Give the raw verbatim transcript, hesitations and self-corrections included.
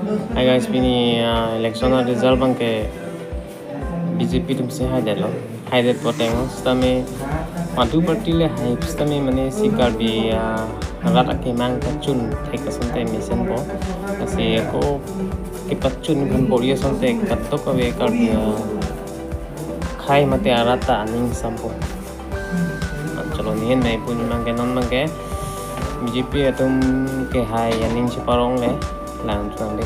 Hi guys, pini uh, election a result abang ke B J P atum si haidetlo. Haidet poteng sitame madu party le hai sitame mane si Karbi uh, rat akemang kachun thek asonte mesenpo. Lasi ako kepachun aphan bor-i asonte kadokave Karbi uh, khei mate arat ta aning sampo. Chalo, nihin nai pun abang ke non abang ke B J P atum ke hai aning cheparong le lang chang de.